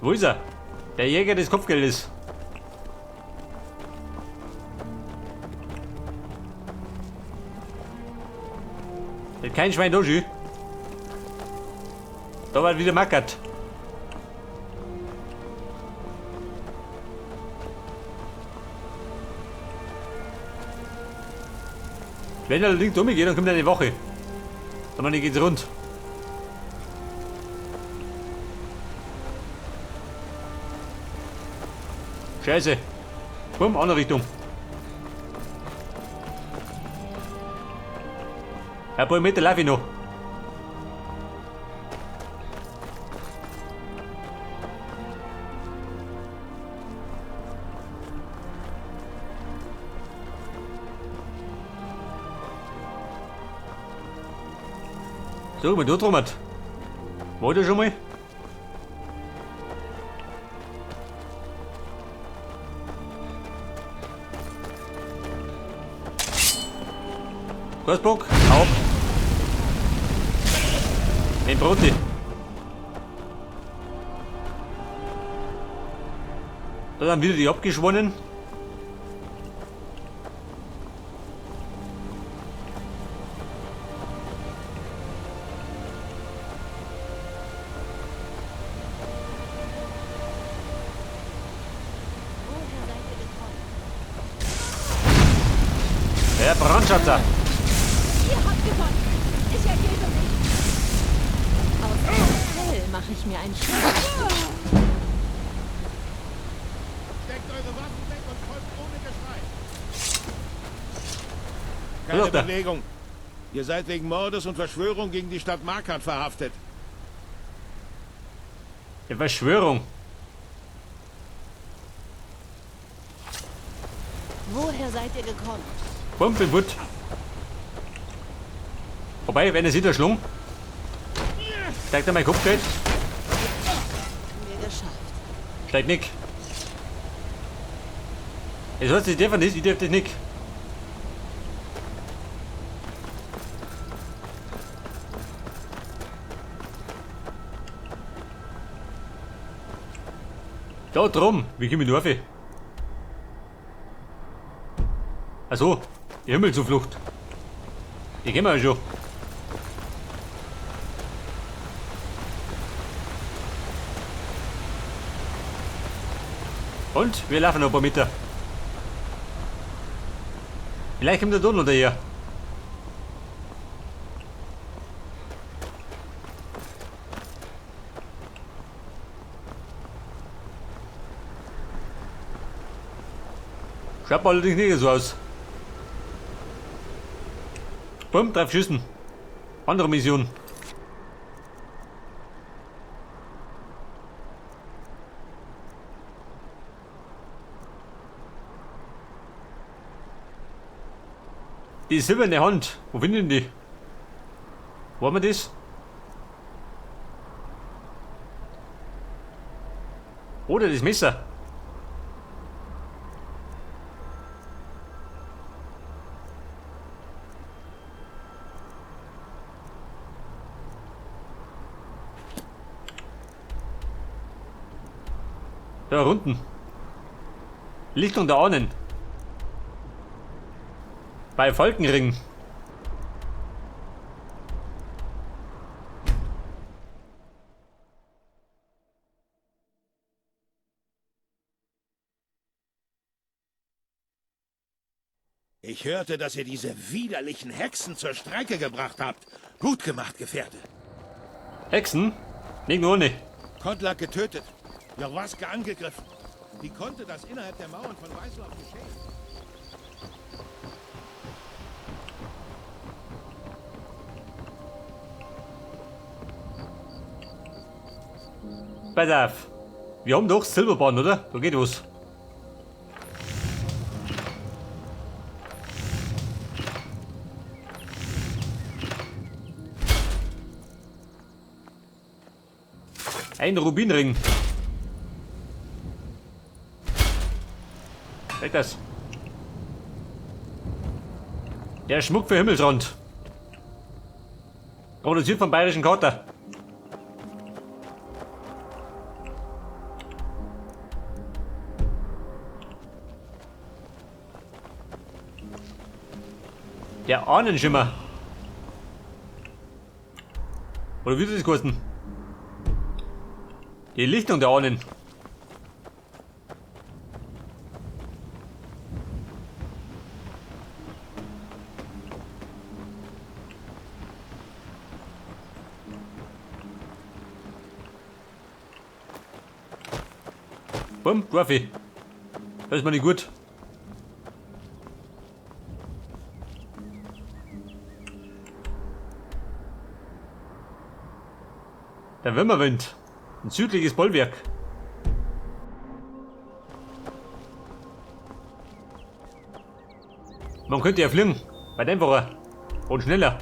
Wo ist er? Der Jäger des Kopfgeldes. Hat kein Schwein da schön. Da war wieder mackert. Wenn er allerdings umgeht, dann kommt eine Woche. Dann geht's rund. Scheiße. Bumm, andere Richtung. Ein paar Meter laufe ich noch. So, mal da drum hat. War der schon mal? Gasbock, auf. Ein Broti. Da sind wieder die abgeschwonnen. Woher seid ihr gekommen? Der Brandschatzer. Ihr habt gewonnen. Ich ergebe mich. Aus eurem Fell mache ich mir ein Schild. Steckt eure Waffen weg und folgt ohne Geschrei. Hallo, Keine da. Bewegung. Ihr seid wegen Mordes und Verschwörung gegen die Stadt Markarth verhaftet. Die Verschwörung. Woher seid ihr gekommen? Pumpenwut. Wobei, wenn er sieht, der Schlung. Steigt er mein Kopfgeld? Haben wir geschafft. Steigt nicht. Es heißt, ich darf nicht, ich darf das nicht. Da drum, wie komme ich da rauf? Ach so, die Himmelzuflucht. Die kennen wir ja schon. Und wir laufen noch ein paar Meter. Vielleicht kommt der Don noch daher. Schaut allerdings nicht so aus. Bumm, drauf schießen. Andere Mission. Die silberne Hand. Wo finden die? Wo haben wir das? Oder das Messer. Da unten. Lichtung der Ahnen. Bei Falkenring. Ich hörte, dass ihr diese widerlichen Hexen zur Strecke gebracht habt. Gut gemacht, Gefährte. Hexen? Nicht nur ohne. Kodlak getötet. Jorrvaskr angegriffen. Wie konnte das innerhalb der Mauern von Weißlauf geschehen? Pass auf. Wir haben doch Silberbahn, oder? Da geht was. Ein Rubinring. Weg das. Der Schmuck für Himmelsrand. Produziert vom Bayerischen Kater. Der Ahnenschimmer. Oder wie soll das kosten? Die Lichtung der Ahnen. Bumm, Gruffy. Das ist mal nicht gut. Der Wimmerwind. Ein südliches Bollwerk. Man könnte ja fliegen. Weit einfacher. Und schneller.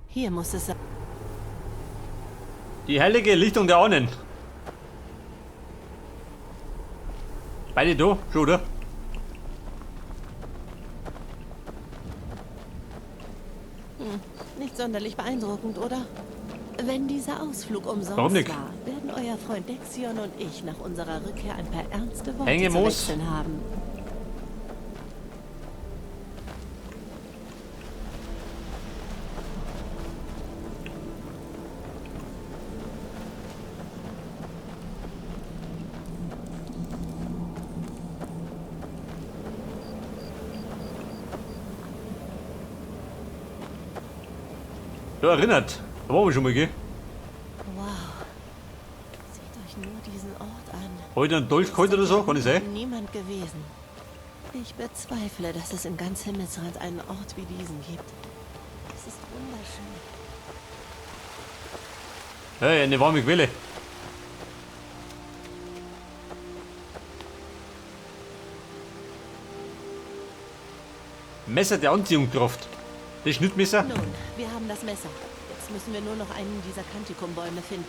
Hier muss es sein. Die heilige Lichtung der Ahnen. Beide da, schon, oder? Nicht sonderlich beeindruckend, oder? Wenn dieser Ausflug umsonst Warum nicht? war, werden euer Freund Dexion und ich nach unserer Rückkehr ein paar ernste Worte zu Hängemoos. wechseln haben. Ja, erinnert. Da waren wir schon mal, gell? Wow. Seht euch nur diesen Ort an. Heute einen Dolch geholt oder so, kann ich sein? Niemand gewesen. Ich bezweifle, dass es in ganz Himmelsrand einen Ort wie diesen gibt. Es ist wunderschön. Hey, eine warme Quelle. Messer der Anziehungskraft. Das Schnittmesser? Nun, wir haben das Messer. Jetzt müssen wir nur noch einen dieser Kantikumbäume finden.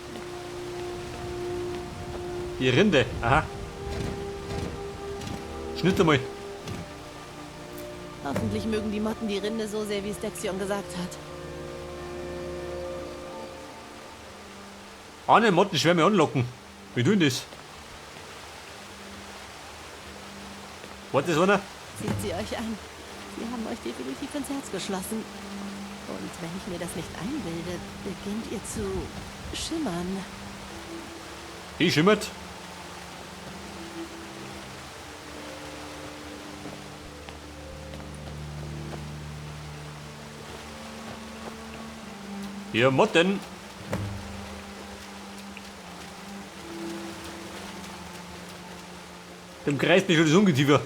Die Rinde, aha. Schnitt einmal. Hoffentlich mögen die Motten die Rinde so sehr, wie es Dexion gesagt hat. Eine Mottenschwärme anlocken. Wie tun das? War das einer? Seht sie euch an. Sie haben euch definitiv ins Herz geschlossen. Und wenn ich mir das nicht einbilde, beginnt ihr zu schimmern. Die schimmert. Hier, Motten. Dem kreist mich schon das Ungeziefer.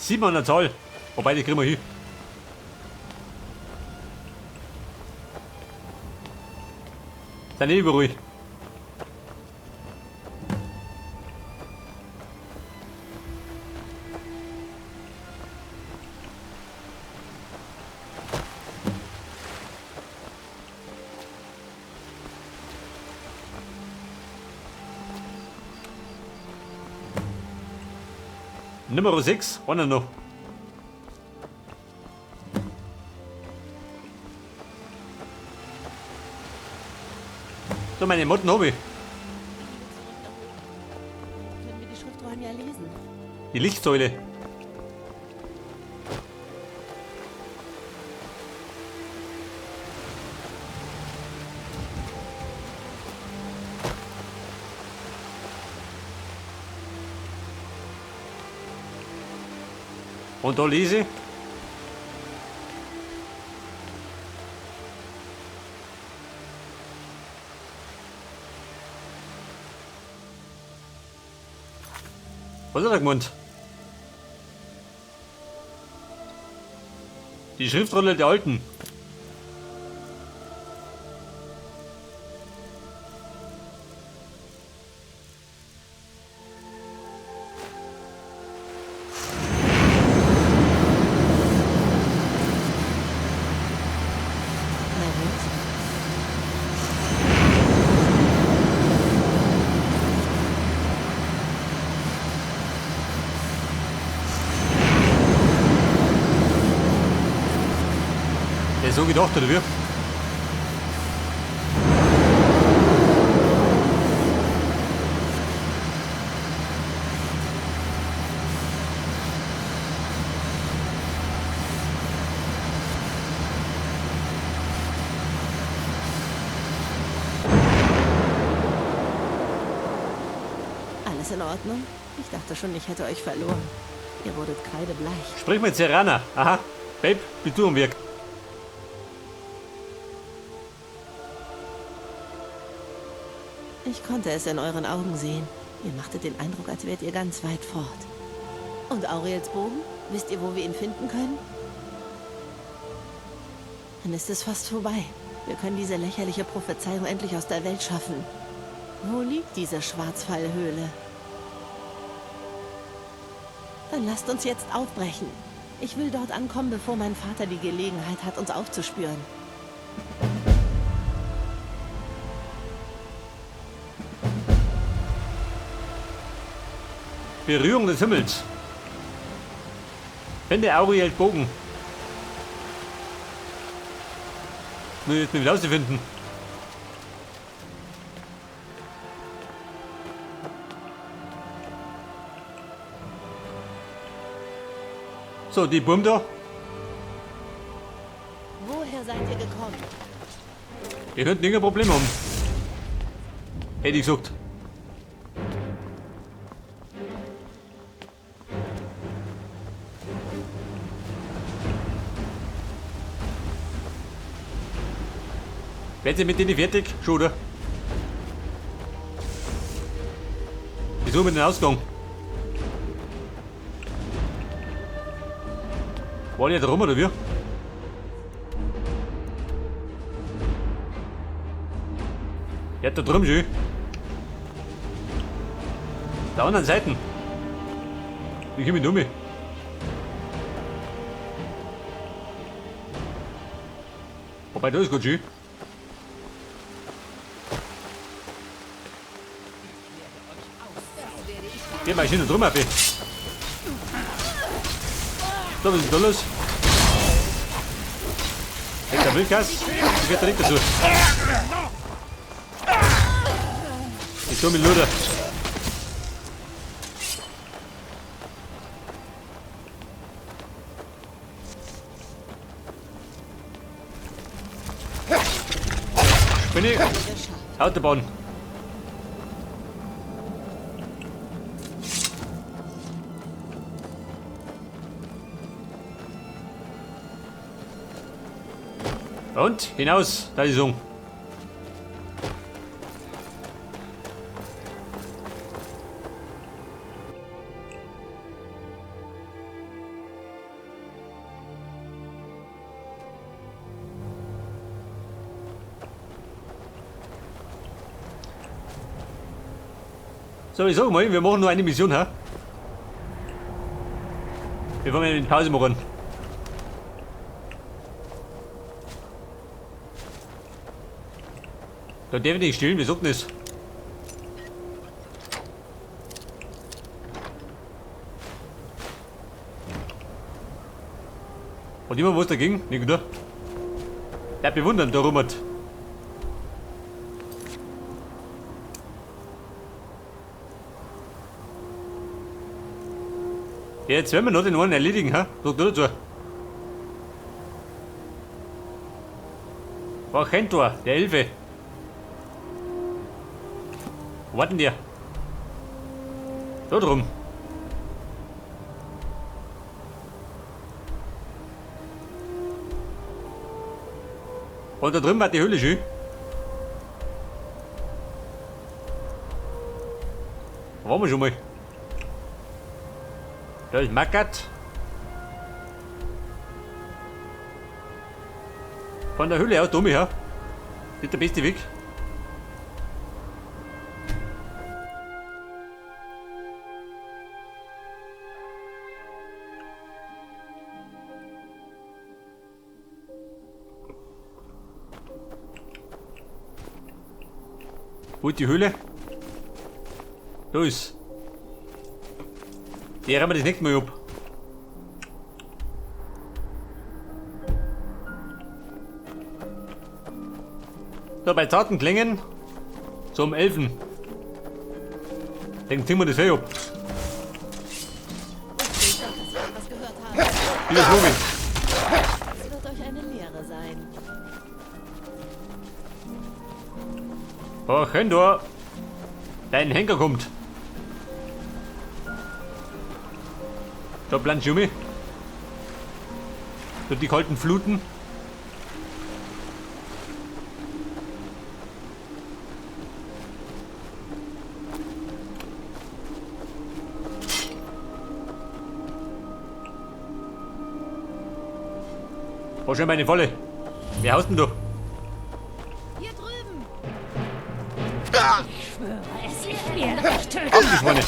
7 an der Zahl. Wobei, die kriegen wir hin. Sind eh überall. Nummer 6, einer noch. So, meine Motten hab ich. Können wir die Schriftrollen ja lesen. Die Lichtsäule. Und da lese ich. Was hat er gemeint? Die Schriftrolle der Alten. Na gut. Der ist so gedacht, oder wie? Alles in Ordnung? Ich dachte schon, ich hätte euch verloren. Ihr wurdet kreidebleich. Sprich mit Serana. Aha. Babe, bist du am Werk? Ich konnte es in euren Augen sehen. Ihr machtet den Eindruck, als wärt ihr ganz weit fort. Und Auriels Bogen? Wisst ihr, wo wir ihn finden können? Dann ist es fast vorbei. Wir können diese lächerliche Prophezeiung endlich aus der Welt schaffen. Wo liegt diese Schwarzfallhöhle? Dann lasst uns jetzt aufbrechen. Ich will dort ankommen, bevor mein Vater die Gelegenheit hat, uns aufzuspüren. Berührung des Himmels. Finde Auriels Bogen. Nur jetzt nicht rauszufinden. So, die Bum da. Woher seid ihr gekommen? Ihr könnt irgendein Problem haben. Hätte ich gesagt. Werden Sie mit denen fertig? Schon, oder? Wieso mit dem Ausgang? War die da rum, oder wie? Ja, da drüben schon. Da anderen Seiten. Wie komme ich um? Wobei, da ist gut schön. Geh mal schön da drüben, Abi. So, was ist denn da los? Hector Wildgas, ich werde direkt dazu. Ich tue mit Luder. Bin ich? Autobahn. Und hinaus, da ist es. So, ich sag mal, wir machen nur eine Mission, ha? Wir wollen eine Pause machen. Da darf ich nicht stehlen, wir sollten es. Hat jemand was dagegen? Nicht, oder? Bleib bewundern, da rum hat. Ja, jetzt werden wir noch den einen erledigen, ha? Sag du dazu. War kein Tor, der Elfe. Wo war denn der? Da drum. Und da drüben war die Höhle schön. Da waren wir schon mal. Da ist Mackert. Von der Höhle aus, Tommy, ja. Das ist der beste Weg. Wo ist die Höhle? Da ist. Die räumen wir das nächste Mal ab. So, bei zarten Klängen zum Elfen. Dann ziehen wir das Fell ab. Wusste ich doch, dass ich etwas gehört habe. Wie das Logik. Es wird euch eine Lehre sein. Oh, Hendor. Dein Henker kommt. Da plansch ich um. Durch die kalten Fluten. War schon meine Falle. Wer haust denn du? Hier drüben! Ich schwöre es, ich werde euch töten. Auf die Schweine.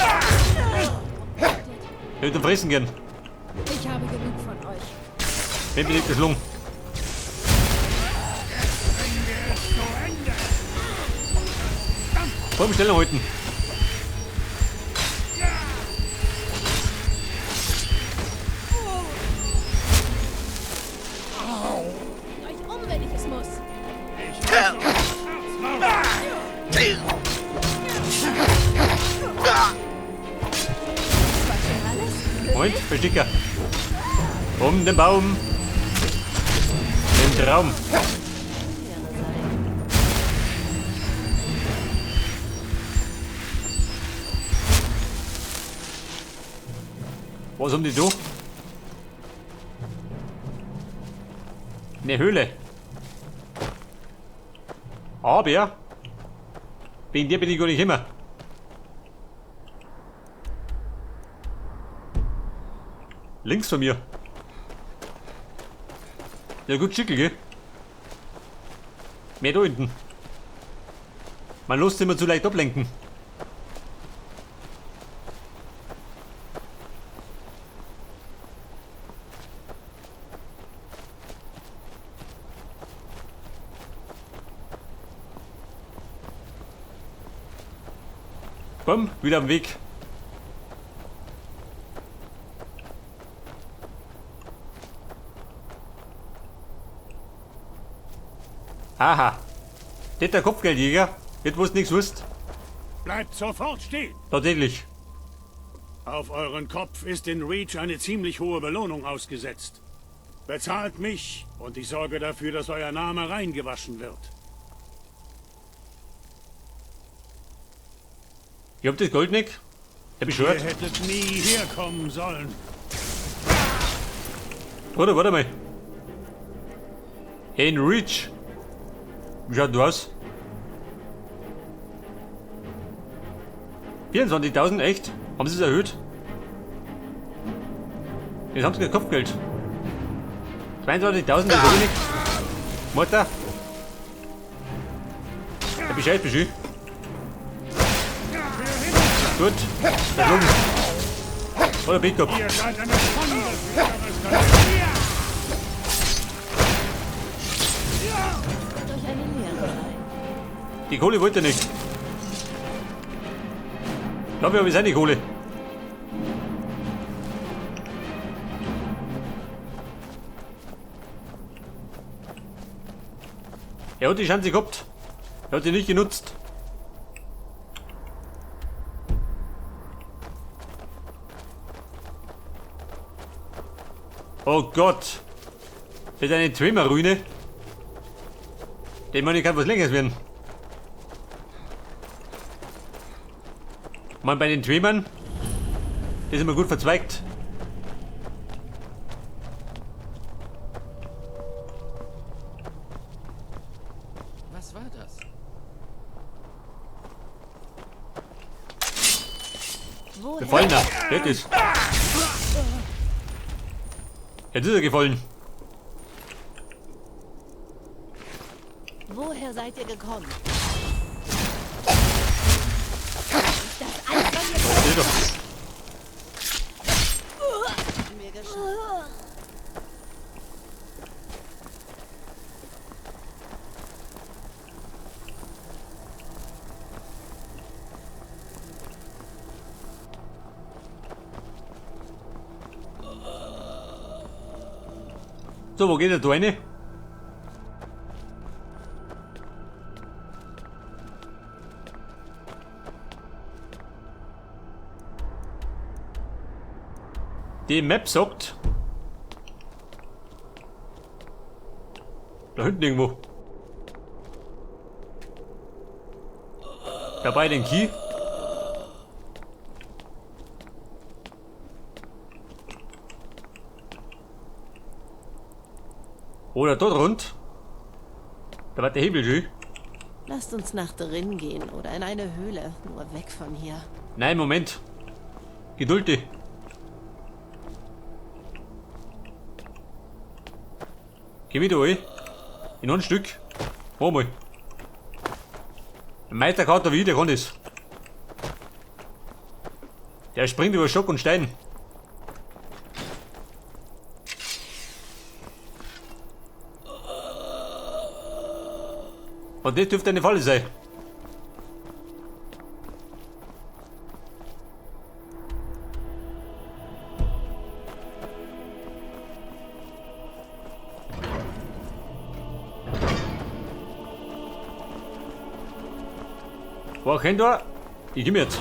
Ich würde fressen gern. Ich habe genug von euch. Wen bin ich geschlungen? Vor dem Stellung halten. Bring euch um, wenn ich es muss. Das war schon alles? Moment, Versticker. Um den Baum. Den Traum. Lehre sein. Was haben die da? Eine Höhle. Aber wegen dir bin ich gar nicht immer. Links von mir. Ja gut, schickel, gell? Mehr da hinten. Man lässt immer zu leicht ablenken. Komm, wieder am Weg. Aha. Das der Kopfgeldjäger. Jetzt wo's nichts wusst. Bleibt sofort stehen! Tatsächlich. Auf euren Kopf ist in Reach eine ziemlich hohe Belohnung ausgesetzt. Bezahlt mich und ich sorge dafür, dass euer Name reingewaschen wird. Ich hab das Gold nicht. Hab ich Ihr gehört. hättet nie herkommen sollen. Bruder, warte mal. In Reach. Wie schaut du aus? 24.000, echt? Haben sie es erhöht? Jetzt haben sie kein Kopfgeld. 22.000, das ist wenig. Mutter. Der Bescheid, Bescheid. Gut. Verschlungen. Oder Pickup. Ihr seid eine Schande für eures Talent. Es wird euch eine Lehre sein. Die Kohle wollte er nicht. Ich glaube, ich habe seine Kohle. Er hat die Chance gehabt. Er hat sie nicht genutzt. Oh Gott. Das ist eine Dwemer-Ruine. Den meine ich kann was längeres werden. Man, bei den Dwemern, das ist immer gut verzweigt. Was war das? Woher? Gefallener, der ist. Jetzt ist er gefallen. Woher seid ihr gekommen? Das alles von mir Oh, doch. Mir geschafft. So, wo geht der da rein? Die Map sagt... Da hinten irgendwo. Dabei den Key. Oder dort rund. Da war der Hebel schön. Lasst uns nach drin gehen oder in eine Höhle. Nur weg von hier. Nein, Moment. Geduld dich. Geh wieder rein. In ein Stück. Mach mal. Ein Meisterkater wie ich, der kann das. Der springt über Stock und Stein. Und das dürfte eine Falle sein. Wo kennt ihr? Ich geh mir jetzt.